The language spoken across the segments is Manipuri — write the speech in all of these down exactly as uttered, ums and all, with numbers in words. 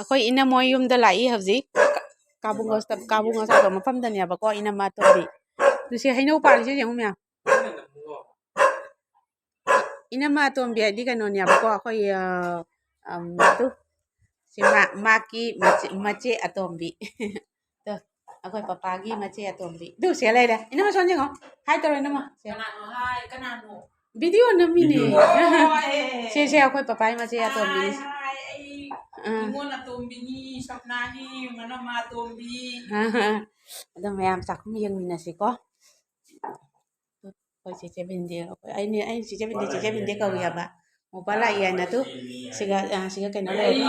ꯑꯩꯈꯣꯏ ꯏꯅꯝꯃꯣꯏ ꯌꯨꯝꯗ ꯂꯥꯛꯏ ꯍꯧꯖꯤꯛ꯫ ꯀꯥꯕꯨꯡ ꯉꯧꯁ-, ꯀꯥꯕꯨꯡ ꯉꯧꯁ ꯍꯥꯏꯕ ꯃꯐꯝꯗꯅꯦꯕꯀꯣ, ꯏꯅꯝꯃ ꯑꯇꯣꯝꯕꯤ꯫ ꯑꯗꯨ ꯁꯤ ꯍꯩꯅꯧ ꯄꯥꯜꯂꯤꯁꯦ ꯌꯦꯡꯉꯨ ꯃꯌꯥꯝ꯫ ꯏꯅꯝꯃ ꯑꯇꯣꯝꯕꯤ ꯍꯥꯏꯗꯤ ꯀꯩꯅꯣꯅꯦꯕꯀꯣ, ꯑꯩꯈꯣꯏ, ꯑ, ꯑꯝ, ꯑꯗꯨ, ꯁꯤ ꯃꯥ-, ꯃꯥꯀꯤ ꯃꯆꯦ, ꯃꯆꯦ ꯑꯇꯣꯝꯕꯤ꯫ ꯇꯣ, ꯑꯩꯈꯣꯏ ꯄꯄꯥꯒꯤ ꯃꯆꯦ ꯑꯇꯣꯝꯕꯤ꯫ ꯑꯗꯨ ꯁꯤꯗ ꯂꯩꯔꯦ꯫ ꯏꯅꯝꯃ ꯁꯣꯝ ꯌꯦꯡꯉꯣ꯫ ꯍꯥꯏ ꯇꯧꯔꯣ, ꯏꯅꯝꯃ꯫ ꯁꯦ꯫ ꯀꯅꯥꯅꯣ ꯍꯥꯏ? ꯀꯅꯥꯅꯣ? ꯚꯤꯗꯤꯑꯣ ꯅꯝꯃꯤꯅꯦ꯫ ꯚꯤꯗꯤꯑꯣ꯫ ꯁꯦ, ꯁꯦ, ꯑꯩꯈꯣꯏ ꯄꯄꯥꯒꯤ ꯃꯆꯦ ꯑꯇꯣꯝꯕꯤꯅꯤ꯫ ꯍꯥꯏ, ꯍꯥꯏ, ꯑꯩ ꯑꯥ꯫ ꯅꯤꯉꯣꯜ ꯑꯇꯣꯝꯕꯤꯅꯤ, ꯁꯞꯅꯥꯅꯤ, ꯃꯅꯝꯃ ꯑꯇꯣꯝꯕꯤ꯫ ꯑꯗꯣ ꯃꯌꯥꯝ ꯆꯥꯛꯈꯨꯝ ꯌꯦꯡꯃꯤꯟꯅꯁꯤꯀꯣ꯫ ꯑꯩꯈꯣꯏ ꯆꯦꯆꯦ ꯕꯤꯟꯗꯤ, ꯑꯩꯈꯣꯏ, ꯑꯩꯅꯦ, ꯑꯩ ꯆꯦꯆꯦ ꯕꯤꯟꯗꯤ, ꯆꯦꯆꯦ ꯕꯤꯟꯗꯤ ꯀꯧꯏ ꯍꯥꯏꯕ꯫ ꯃꯣꯄꯥ ꯂꯥꯛꯏ ꯍꯥꯏꯅ ꯇꯨ, ꯁꯤꯒ, ꯑ, ꯁꯤꯒ ꯀꯩꯅꯣ ꯂꯩꯔꯦ꯫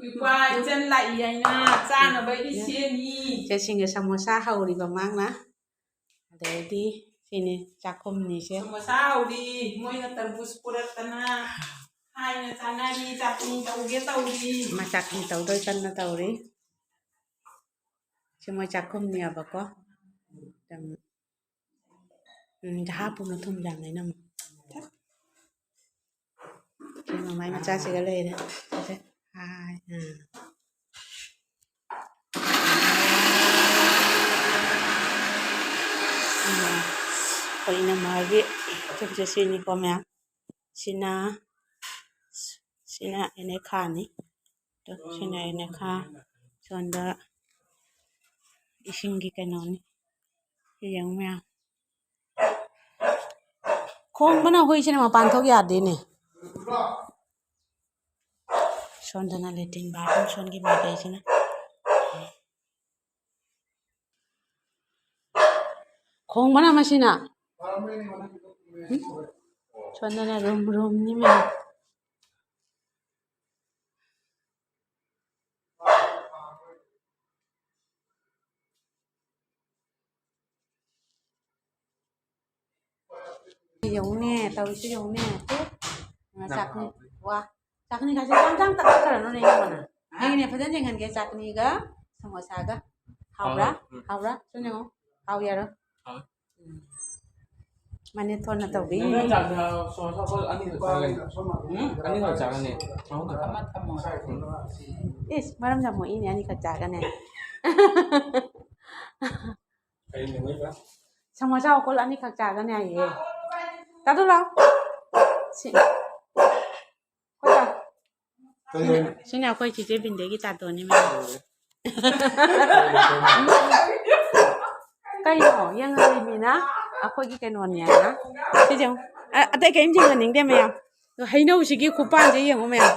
ꯏꯄꯥ ꯏꯆꯟ ꯂꯥꯛꯏ ꯍꯥꯏꯅ ꯆꯥꯅꯕꯒꯤ ꯁꯦꯝꯃꯤ꯫ ꯆꯦ ꯁꯤꯡꯒ ꯁꯃꯣꯁꯥ ꯍꯧꯔꯤꯕ ꯃꯥꯡꯅ꯫ ꯑꯗꯩꯗꯤ ꯁꯤꯅꯤ ꯆꯥꯛꯈꯨꯝꯅꯤꯁꯦ꯫ ꯁꯃꯣꯁꯥ ꯍꯧꯔꯤ, ꯃꯣꯏꯅ ꯇꯔꯕꯨꯖ ꯄꯨꯔꯛꯇꯅ ꯍꯥꯏꯅ ꯆꯥꯅꯔꯤ, ꯆꯥꯛꯅꯤ ꯇꯧꯒꯦ ꯇꯧꯔꯤ꯫ ꯃꯥ ꯆꯥꯛꯅꯤ ꯇꯧꯗꯣꯏ ꯀꯟꯅ ꯇꯧꯔꯤ꯫ ꯁꯤ ꯃꯣꯏ ꯆꯥꯛꯈꯨꯝꯅꯦꯕꯀꯣ꯫ ꯎꯝ, ꯍꯥꯞꯄꯨꯅꯨ ꯊꯨꯝ ꯌꯥꯝꯅ ꯑꯩꯅ ꯑꯃꯨꯛ꯫ ꯁꯤ ꯃꯃꯥꯏ ꯃꯆꯥꯁꯤꯒ ꯂꯩꯔꯦ꯫ ꯁꯦ, ꯍꯥꯏ, ꯑꯥ꯫ ꯑꯥ, ꯑꯩꯈꯣꯏ ꯏꯅꯝꯃꯒꯤ ꯊꯨꯝꯁꯦ ꯁꯤꯅꯤꯀꯣ ꯃꯌꯥꯝ꯫ ꯁꯤꯅ, ꯁꯤꯅ ꯏꯅꯦꯈꯥꯅꯤ꯫ ꯑꯗꯣ ꯁꯤꯅ ꯏꯅꯦꯈꯥ꯫ ꯁꯣꯝꯗ ꯏꯁꯤꯡꯒꯤ ꯀꯩꯅꯣꯅꯤ꯫ ꯁꯤ ꯌꯦꯡꯉꯨ ꯃꯌꯥꯝ꯫ ꯈꯣꯡꯕꯅ ꯍꯨꯏꯁꯤꯅ ꯃꯄꯥꯟ ꯊꯣꯛ ꯌꯥꯗꯦꯅꯦ꯫ ꯁꯣꯝꯗꯅ latrine bathroom, ꯁꯣꯝꯒꯤ ꯃꯥꯏꯀꯩꯁꯤꯅ꯫ ꯈꯣꯡꯕꯅ ꯃꯁꯤꯅ꯫ ꯎꯝ? ꯁꯣꯝꯗꯅ room, roomꯅꯤ ꯃꯌꯥꯝ꯫ ꯌꯦꯡꯉꯨꯅꯦ, ꯇꯧꯔꯤꯁꯤ ꯌꯦꯡꯉꯨꯅꯦ꯫ ꯇꯨ, ꯆꯥꯛꯅꯤ꯫ ꯋꯥ, ꯆꯥꯛꯅꯤ ꯀꯥꯏꯁꯦ ꯆꯥꯡ ꯆꯥꯡ ꯇꯛꯈ꯭ꯔꯅꯨꯅꯦ, ꯌꯦꯡꯉꯨꯅꯦ꯫ ꯌꯦꯡꯉꯨꯅꯦ, ꯐꯖꯅ ꯌꯦꯡꯍꯟꯒꯦ, ꯆꯥꯛꯅꯤꯒ ꯁꯃꯣꯁꯥꯒ꯫ ꯍꯥꯎꯕ꯭ꯔꯥ? ꯍꯥꯎꯋꯦ꯫ ꯎꯝ꯫ ꯍꯥꯎꯕ꯭ꯔꯥ? ꯁꯨꯝ ꯌꯦꯡꯉꯣ꯫ ꯍꯥꯎ ꯌꯥꯔꯣ? ꯍꯥꯎꯋꯦ꯫ ꯎꯝ꯫ ꯃꯅꯦ ꯊꯣꯟꯅ ꯇꯧꯕꯤ꯫ ꯅꯪ ꯆꯥꯛ ꯆꯥ-, ꯁꯣ-, ꯁꯣ-, ꯁꯣ-, ꯑꯅꯤꯈꯛ ꯆꯥꯒꯅꯤ꯫ ꯎꯝ? ꯑꯅꯤꯈꯛ ꯆꯥꯒꯅꯤ꯫ ꯑꯍꯨꯝꯈꯛ ꯆꯥ-, ꯏꯁ, ꯃꯔꯝ ꯌꯥꯝ ꯃꯣꯛꯏꯅꯦ, ꯑꯅꯤꯈꯛ ꯆꯥꯒꯅꯤ꯫ ꯀꯩꯅꯣ ꯅꯣꯏꯕ? ꯁꯃꯣꯁꯥ ꯋꯥꯀꯣꯜ ꯑꯅꯤꯈꯛ ꯆꯥꯒꯅꯤ ꯍꯥꯏꯌꯦ꯫ ꯇꯥꯗꯨ ꯂꯥꯎ꯫ ꯁꯤ-, ꯑꯩꯈꯣꯏ ꯇꯥ-, ꯀꯩꯅꯣ? ꯁꯤꯅ ꯑꯩꯈꯣꯏ ꯆꯤꯆꯦ ꯕꯤꯟꯗꯦꯒꯤ ꯇꯥꯇꯣꯟꯅꯤ, ꯃꯌꯥꯝ꯫ ꯀꯩꯅꯣ ꯌꯦꯡꯍꯜꯂꯤꯃꯤꯅ? ꯑꯩꯈꯣꯏꯒꯤ ꯀꯩꯅꯣꯅꯦꯅ꯫ ꯁꯤꯁꯦ ꯌꯦꯡꯉꯨ꯫ ꯑ-, ꯑꯇꯩ ꯀꯔꯤꯝ ꯌꯦꯡꯍꯟꯅꯤꯡꯗꯦ, ꯃꯌꯥꯝ꯫ ꯍꯩꯅꯧꯁꯤꯒꯤ ꯈꯨꯄꯥꯟꯁꯦ ꯌꯦꯡꯉꯨ, ꯃꯌꯥꯝ꯫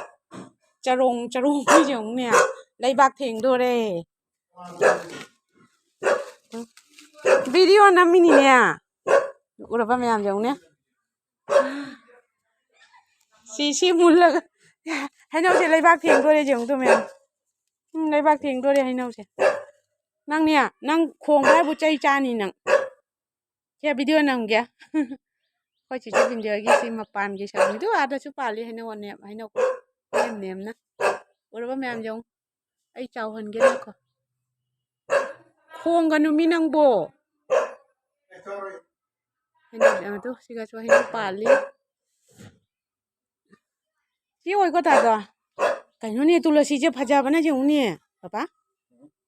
ꯆꯔꯣꯡ ꯆꯔꯣꯡ ꯌꯦꯡꯉꯨ, ꯃꯌꯥꯝ꯫ ꯂꯩꯕꯥꯛ ꯊꯦꯡꯗꯣꯔꯦ꯫ ꯚꯤꯗꯤꯑꯣ ꯅꯝꯃꯤꯅꯤꯅꯦ꯫ ꯎꯔꯕ ꯃꯌꯥꯝ ꯌꯦꯡꯉꯨꯅꯦ꯫ ꯁꯤ, ꯁꯤ ꯃꯨꯜꯂꯒ ꯍꯩꯅꯧꯁꯦ ꯂꯩꯕꯥꯛ ꯊꯦꯡꯗꯣꯔꯦ ꯌꯦꯡꯉꯨ ꯇꯨ ꯃꯌꯥꯝ꯫ ꯎꯝ, ꯂꯩꯕꯥꯛ ꯊꯦꯡꯗꯣꯔꯦ ꯍꯩꯅꯧꯁꯦ꯫ ꯅꯪꯅꯦ, ꯅꯪ ꯈꯣꯡꯕ ꯍꯥꯏꯕꯨ ꯆꯩ ꯆꯥꯅꯤ ꯅꯪ꯫ ꯁꯦ, ꯚꯤꯗꯤꯑꯣ ꯅꯝꯒꯦ꯫ ꯑꯩꯈꯣꯏ ꯆꯤꯆꯦ ꯕꯤꯟꯗꯤꯌꯥꯒꯤ ꯁꯤ ꯃꯄꯥꯟꯒꯤ ꯁꯪꯗꯨ ꯑꯥꯗꯁꯨ ꯄꯥꯜꯂꯤ ꯍꯩꯅꯧ ꯑꯅꯦꯝ-, ꯍꯩꯅꯧ ꯅꯦꯝ ꯅꯦꯝꯅ꯫ ꯎꯔꯕ ꯃꯌꯥꯝ ꯌꯦꯡꯉꯨ꯫ ꯑꯩ ꯆꯥꯎꯍꯟꯒꯦ ꯉꯥꯏꯈꯣ꯫ ꯈꯣꯡꯒꯅꯨ ꯃꯤ ꯅꯪꯕꯣ꯫ ꯍꯩꯅꯧ, ꯑꯗꯨ ꯁꯤꯒꯁꯨ ꯍꯩꯅꯧ ꯄꯥꯜꯂꯤ꯫ ꯁꯤ ꯑꯣꯏꯀꯣ ꯇꯥꯗꯣ꯫ ꯀꯩꯅꯣꯅꯦ, ꯇꯨꯂꯁꯤꯁꯦ ꯐꯖꯕꯅ ꯌꯦꯡꯉꯨꯅꯦ, ꯄꯄꯥ꯫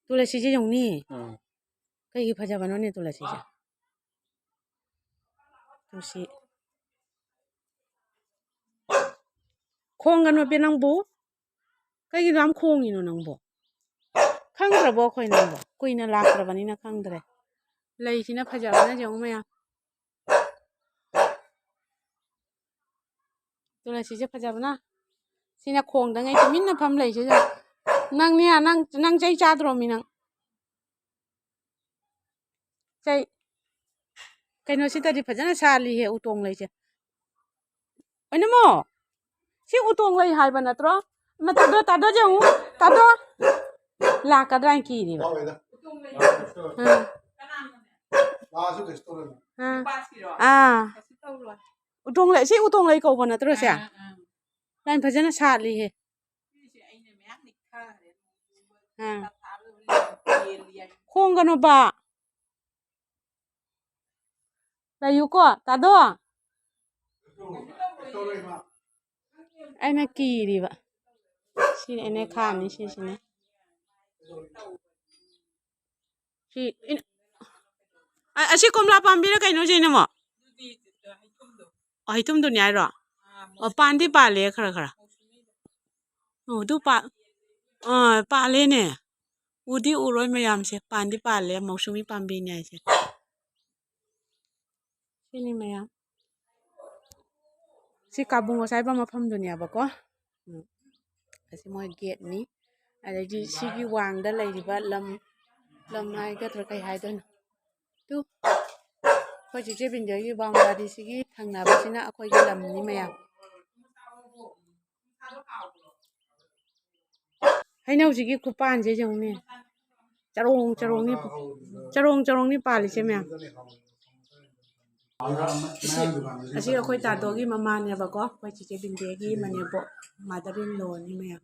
ꯇꯨꯂꯁꯤꯁꯦ ꯌꯦꯡꯉꯨꯅꯦ꯫ ꯎꯝ꯫ ꯀꯩꯒꯤ ꯐꯖꯕꯅꯣꯅꯦ ꯇꯨꯂꯁꯤꯁꯦ? ꯇꯨꯂꯁꯤ꯫ ꯈꯣꯡꯒꯅꯣ ꯄꯦ ꯅꯪꯕꯨ꯫ ꯀꯩꯒꯤꯅꯣ ꯌꯥꯝ ꯈꯣꯡꯉꯤꯅꯣ ꯅꯪꯕꯣ? ꯈꯪꯗ꯭ꯔꯕꯣ ꯑꯩꯈꯣꯏ ꯅꯪꯕꯣ? ꯀꯨꯏꯅ ꯂꯥꯛꯇ꯭ꯔꯕꯅꯤꯅ ꯈꯪꯗ꯭ꯔꯦ꯫ ꯂꯩꯁꯤꯅ ꯐꯖꯕꯅ ꯌꯦꯡꯉꯨ ꯃꯌꯥꯝ꯫ ꯇꯨꯂꯁꯤꯁꯦ ꯐꯖꯕꯅ꯫ ꯁꯤꯅ ꯈꯣꯡꯗꯉꯩ ꯇꯨꯃꯤꯟꯅ ꯐꯝ ꯂꯩꯁꯤꯗ꯫ ꯅꯪꯅꯦ, ꯅꯪ, ꯅꯪ ꯆꯩ ꯆꯥꯗ꯭ꯔꯣ ꯃꯤ ꯅꯪ? ꯆꯩ꯫ ꯀꯩꯅꯣꯁꯤꯗꯗꯤ ꯐꯖꯅ ꯁꯥꯠꯂꯤꯍꯦ ꯎꯇꯣꯡ ꯂꯩꯁꯦ꯫ ꯑꯣꯏꯅꯃꯣ, ꯁꯤ ꯎꯇꯣꯡ ꯂꯩ ꯍꯥꯏꯕ ꯅꯠꯇ꯭ꯔꯣ? ꯏꯃꯥ, ꯇꯥꯗꯣ, ꯇꯥꯗꯣ ꯌꯦꯡꯉꯨ, ꯇꯥꯗꯣ꯫ ꯂꯥꯛꯀꯗ꯭ꯔꯥ ꯍꯥꯏꯅ ꯀꯤꯔꯤꯕ꯫ ꯎꯝ꯫ ꯎꯝ꯫ ꯑꯥ꯫ ꯎꯇꯣꯡ ꯂꯩ, ꯁꯤ ꯎꯇꯣꯡ ꯂꯩ ꯀꯧꯕ ꯅꯠꯇ꯭ꯔꯣ ꯁꯦ? ꯑꯥ, ꯑꯥ꯫ ꯂꯥꯏꯟ ꯐꯖꯅ ꯁꯥꯠꯂꯤꯍꯦ꯫ ꯑꯥ꯫ ꯈꯣꯡꯒꯅꯣꯕ꯫ ꯂꯩꯌꯨꯀꯣ, ꯇꯥꯗꯣ꯫ ꯑꯩꯅ ꯀꯤꯔꯤꯕ꯫ ꯁꯤꯅꯦ ꯑꯩꯅ ꯈꯥꯝꯃꯤ, ꯁꯤꯁꯤꯅꯦ꯫ ꯁꯤ, ꯏꯟ-, ꯑ-, ꯑꯁꯤ ꯀꯣꯝꯂꯥ ꯄꯥꯝꯕꯤꯔ ꯀꯩꯅꯣ ꯁꯤꯅꯃꯣ? ꯑꯣ, ꯍꯩꯇꯨꯝꯗꯨꯅꯤ ꯍꯥꯏꯔꯣ? ꯑꯣ, ꯄꯥꯟꯗꯤ ꯄꯥꯜꯂꯦ ꯈꯔ ꯈꯔ꯫ ꯑꯣ, ꯑꯗꯨ ꯄꯥ-, ꯑꯥ, ꯄꯥꯜꯂꯦꯅꯦ꯫ ꯎꯗꯤ ꯎꯔꯣꯏ ꯃꯌꯥꯝꯁꯦ꯫ ꯄꯥꯟꯗꯤ ꯄꯥꯜꯂꯦ, ꯃꯧꯁꯨꯃꯤ ꯄꯥꯝꯕꯤꯅꯦ ꯍꯥꯏꯁꯦ꯫ ꯁꯤꯅꯤ ꯃꯌꯥꯝ꯫ ꯁꯤ ꯀꯥꯕꯨꯡ ꯉꯁꯥꯏꯕ ꯃꯐꯝꯗꯨꯅꯦꯕꯀꯣ꯫ ꯎꯝ꯫ ꯑꯁꯤ ꯃꯣꯏ ꯒꯦꯠꯅꯤ꯫ ꯑꯗꯒꯤ ꯁꯤꯒꯤ ꯋꯥꯡꯗ ꯂꯩꯔꯤꯕ ꯂꯝ, ꯂꯝ ꯍꯥꯏꯒꯗ꯭ꯔꯥ ꯀꯩ ꯍꯥꯏꯗꯣꯏꯅꯣ? ꯇꯨ, ꯑꯩꯈꯣꯏ ꯆꯤꯆꯦ ꯕꯤꯟꯗꯤꯌꯣꯒꯤ ꯕꯥꯎꯟꯗꯔꯤꯁꯤꯒꯤ ꯊꯪꯅꯕꯁꯤꯅ ꯑꯩꯈꯣꯏꯒꯤ ꯂꯝꯅꯤ ꯃꯌꯥꯝ꯫ ꯍꯩꯅꯧꯁꯤꯒꯤ ꯈꯨꯄꯥꯟꯁꯦ ꯌꯦꯡꯉꯨꯅꯦ꯫ ꯆꯔꯣꯡ ꯆꯔꯣꯡꯅꯤ, ꯆꯔꯣꯡ ꯆꯔꯣꯡꯅꯤ ꯄꯥꯜꯂꯤꯁꯦ ꯃꯌꯥꯝ꯫ ꯑꯁꯤ, ꯑꯁꯤ ꯑꯩꯈꯣꯏ ꯇꯥꯗꯣꯒꯤ ꯃꯃꯥꯅꯦꯕꯀꯣ, ꯑꯩꯈꯣꯏ ꯆꯤꯆꯦ ꯕꯤꯟꯗꯤꯌꯣꯒꯤ ꯃꯅꯦꯝꯕꯣꯛ, ꯃꯥꯗꯔ ꯏꯟ ꯂꯣꯅꯤ ꯃꯌꯥꯝ꯫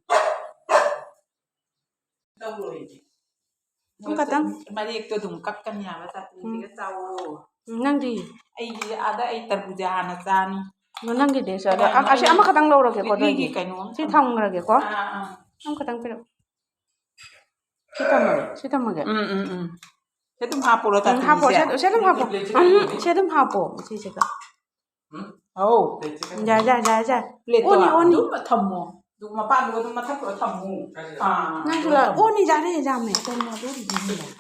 ꯑꯃꯈꯛꯇꯪ꯫ ꯃꯔꯦꯛꯇꯣ ꯑꯗꯨꯝ ꯀꯛꯀꯅꯤ ꯍꯥꯏꯕ, ꯆꯠꯅꯤꯁꯤꯒ ꯎꯝ꯫ ꯆꯥꯎꯋꯣ꯫ ꯎꯝ, ꯅꯪꯗꯤ? ꯑꯩꯒꯤ ꯑꯥꯗ ꯑꯩ ꯇꯔꯕꯨꯖꯥ ꯍꯥꯟꯅ ꯆꯥꯅꯤ꯫ ꯑꯗꯣ ꯅꯪꯒꯤꯗꯤ ꯁꯦ, ꯑꯗꯣ ꯀꯌꯥꯅꯣ ꯑ-, ꯑꯁꯤ ꯑꯩ ꯑꯃꯈꯛꯇꯪ ꯂꯧꯔꯒꯦꯀꯣ, ꯋꯤꯛꯂꯤꯒꯤ ꯑꯗꯨꯑꯣꯏꯗꯤ꯫ ꯀꯩꯅꯣ ꯑꯃ ꯁꯤ ꯊꯝꯃꯣ꯫ ꯊꯝꯈ꯭ꯔꯒꯦꯀꯣ꯫ ꯑꯥ, ꯑꯥ꯫ ꯑꯃꯈꯛꯇꯪ ꯄꯤꯔꯛꯑꯣ꯫ ꯁꯤ ꯊꯝꯃꯒꯦ, ꯁꯤ ꯊꯝꯃꯒꯦ꯫ ꯎꯝ, ꯎꯝ, ꯎꯝ꯫ ꯁꯤ ꯑꯗꯨꯝ ꯍꯥꯞꯄꯣꯔꯣ, ꯎꯝ, ꯍꯥꯞꯄꯣ, ꯇꯥꯇꯤꯟꯁꯦ? ꯁꯤ, ꯁꯤ ꯑꯗꯨꯝ ꯍꯥꯞꯄꯣ꯫ ꯎꯝ, ꯁꯤ ꯑꯗꯨꯝ ꯍꯥꯞꯄꯣ, ꯁꯤꯁꯤꯒ꯫ ꯑꯧ꯫ ꯌꯥꯔꯦ, ꯌꯥꯔꯦ, ꯌꯥꯔꯦ, ꯌꯥꯔꯦ꯫ ꯄ꯭ꯂꯦꯠꯇꯣ ꯑꯣꯅꯤ, ꯑꯣꯅꯤ꯫ ꯑꯗꯨꯝ ꯊꯝꯃꯣ꯫ ꯑꯗꯨꯒ ꯃꯄꯥꯟꯗꯨꯒ ꯑꯗꯨꯝ ꯃꯊꯛꯇꯨꯗ ꯊꯝꯃꯣ꯫ ꯑꯥ, ꯅꯪꯁꯨ ꯑꯗꯨꯒ ꯂꯥꯛꯑꯣ꯫ ꯊꯝꯃꯣ꯫ ꯑꯣꯅꯤ, ꯌꯥꯔꯦ, ꯌꯥꯝꯃꯦ꯫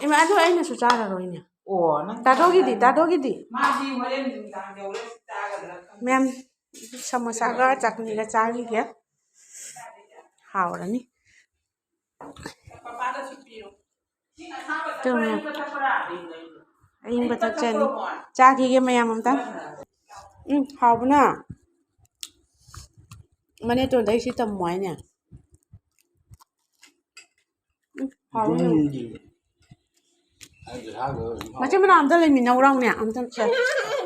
ꯏꯃꯥ, ꯑꯗꯨ ꯑꯩꯅꯁꯨ ꯆꯥꯔꯔꯣꯏꯅꯦ꯫ ꯑꯣ, ꯅꯪ ꯇꯥꯗꯣꯒꯤꯗꯤ, ꯇꯥꯗꯣꯒꯤꯗꯤ꯫ ꯃꯥꯗꯤ ꯍꯣꯔꯦꯟ ꯅꯨꯃꯤꯗꯥꯡ ꯌꯧꯔ ꯆꯥꯒꯗ꯭ꯔꯥ ꯈꯪꯗꯦ꯫ ꯃꯦꯝ, ꯁꯃꯣꯁꯥꯒ ꯆꯠꯅꯤꯒ ꯆꯥꯈꯤꯒꯦ꯫ ꯍꯥꯎꯔꯅꯤ꯫ ꯄꯄꯥꯗꯁꯨ ꯄꯤꯔꯣ꯫ ꯇꯨꯝꯃꯦ꯫ ꯑꯌꯤꯡꯕ ꯊꯛꯆꯅꯤ꯫ ꯆꯥꯈꯤꯒꯦ ꯃꯌꯥꯝ ꯑꯝꯇꯪ꯫ ꯎꯝ, ꯍꯥꯎꯕꯅ꯫ ꯃꯅꯦꯇꯣꯟꯗ ꯑꯩ ꯁꯤ ꯇꯝꯃꯣ ꯍꯥꯏꯅꯦ꯫ ꯎꯝ, ꯍꯥꯎꯕꯅ꯫ ꯌꯨꯝꯒꯤ ꯃꯆꯤꯟ ꯃꯅꯥꯎ ꯑꯝꯇ ꯂꯩꯃꯤꯟꯅꯧꯔꯥꯎꯅꯦ꯫ ꯑꯝꯇ ꯁꯦ꯫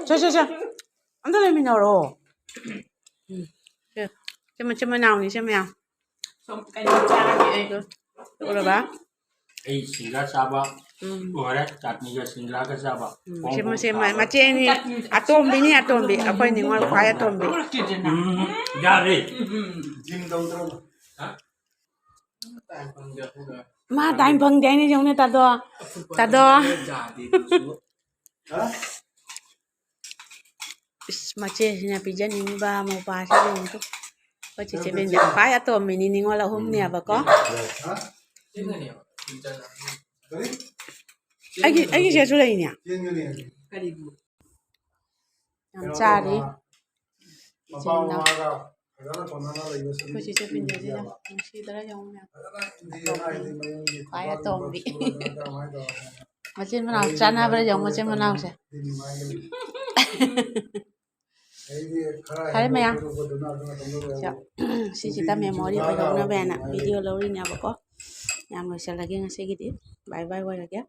ꯁꯦ, ꯁꯦ, ꯁꯦ꯫ ꯑꯝꯇ ꯂꯩꯃꯤꯟꯅꯧꯔꯣ꯫ ꯎꯝ꯫ ꯁꯦ꯫ ꯁꯦ ꯃꯆꯤꯟ ꯃꯅꯥꯎꯅꯤ ꯁꯦ ꯃꯌꯥꯝ꯫ ꯁꯨꯝ ꯀꯩꯅꯣ ꯆꯥꯒꯦ ꯑꯩ꯫ ꯎꯔꯕ? ꯑꯩ ꯁꯤꯡꯒ꯭ꯔꯥ ꯆꯥꯕ ꯎꯝ ꯂꯣꯏꯔꯦ꯫ ꯆꯥꯠꯅꯤꯒ ꯁꯤꯡꯒ꯭ꯔꯥꯒ ꯆꯥꯕ꯫ ꯎꯝ, ꯐꯣꯡ ꯁꯤ ꯐꯣꯡ ꯃꯁꯤ ꯁꯥꯕ꯫ ꯃꯆꯦꯅꯤ꯫ ꯑꯇꯣꯝꯕꯤꯅꯤ, ꯑꯇꯣꯝꯕꯤ꯫ ꯑꯩꯈꯣꯏ ꯅꯤꯉꯣꯜ ꯈ꯭ꯋꯥꯏ ꯑꯇꯣꯝꯕꯤ꯫ ꯎꯝ, ꯌꯥꯔꯦ꯫ ꯖꯤꯝ ꯇꯧꯗ꯭ꯔꯣ? ꯃꯥ ꯇꯥꯏꯝ ꯐꯪꯗꯦ ꯍꯥꯏꯅ ꯌꯦꯡꯉꯨꯅꯦ, ꯇꯥꯗꯣ꯫ ꯇꯥꯗꯣ꯫ ꯌꯥꯗꯦ ꯑꯗꯨꯁꯨ꯫ ꯏꯁ, ꯃꯆꯦꯁꯤꯅ ꯄꯤꯖꯅꯤꯡꯉꯤꯕ ꯃꯧꯄꯥꯁꯤꯗ ꯌꯦꯡꯉꯨ꯫ ꯑꯩꯈꯣꯏ ꯆꯦꯆꯦ ꯕꯦꯟꯖ ꯈ꯭ꯋꯥꯏ ꯑꯇꯣꯝꯕꯤꯅꯤ, ꯅꯤꯉꯣꯜ ꯑꯍꯨꯝꯅꯦꯕꯀꯣ꯫ ꯁꯤꯅꯅꯦꯕ ꯄꯤꯖꯅ ꯑꯩꯒꯤ, ꯑꯩꯒꯤ ꯁꯤꯗꯁꯨ ꯂꯩꯅꯦ꯫ ꯆꯦꯟꯒꯅꯤ꯫ ꯌꯥꯝ ꯆꯥꯔꯤ꯫ ꯃꯄꯥ ꯃꯃꯥꯒ ꯐꯖꯅ ꯀꯣꯟꯅꯅ ꯂꯩꯕꯁꯤꯗꯤ ꯑꯩꯈꯣꯏ ꯆꯦꯆꯦ ꯕꯦꯟꯖꯁꯤꯅ ꯏꯟꯗꯤꯌꯥꯕ꯫ ꯅꯨꯡꯁꯤꯗꯔ ꯌꯦꯡꯉꯨꯅꯦ꯫ ꯐꯖꯅ ꯏꯟꯗꯤꯌꯥ ꯍꯥꯏꯗꯤ ꯃꯌꯨꯝꯒꯤ ꯈ꯭ꯋꯥꯏ ꯊꯕꯛ ꯑꯇꯣꯝꯕꯤ꯫ ꯁꯨꯔꯒ ꯀꯃꯥꯏꯅ ꯇꯧꯔꯒ ꯃꯆꯤꯟ ꯃꯅꯥꯎ ꯆꯥꯟꯅꯕ꯭ꯔꯥ ꯌꯦꯡꯉꯨ, ꯃꯆꯤꯟ ꯃꯅꯥꯎꯁꯦ꯫ ꯗꯤ ꯅꯨꯡꯉꯥꯏꯒꯅꯤ꯫ ꯑꯩꯗꯤ ꯈꯔ ꯐꯔꯦ ꯃꯌꯥꯝ꯫ ꯍꯦꯟꯗꯣꯛ ꯈꯣꯠꯇꯣꯛꯄꯗꯨꯅ ꯑꯗꯨ ꯃꯇꯝꯗ ꯑꯣꯏꯔꯕ꯫ ꯁꯤꯁꯤꯗ ꯃꯦꯃꯣꯔꯤ ꯑꯣꯏꯍꯧꯅꯕ ꯍꯥꯏꯅ ꯚꯤꯗꯤꯑꯣ ꯂꯧꯔꯤꯅꯦꯕꯀꯣ꯫ ꯌꯥꯝ ꯂꯣꯏꯁꯤꯜꯂꯒꯦ ꯉꯁꯤꯒꯤꯗꯤ꯫ ꯕꯥꯏ ꯕꯥꯏ ꯑꯣꯏꯔꯒꯦ꯫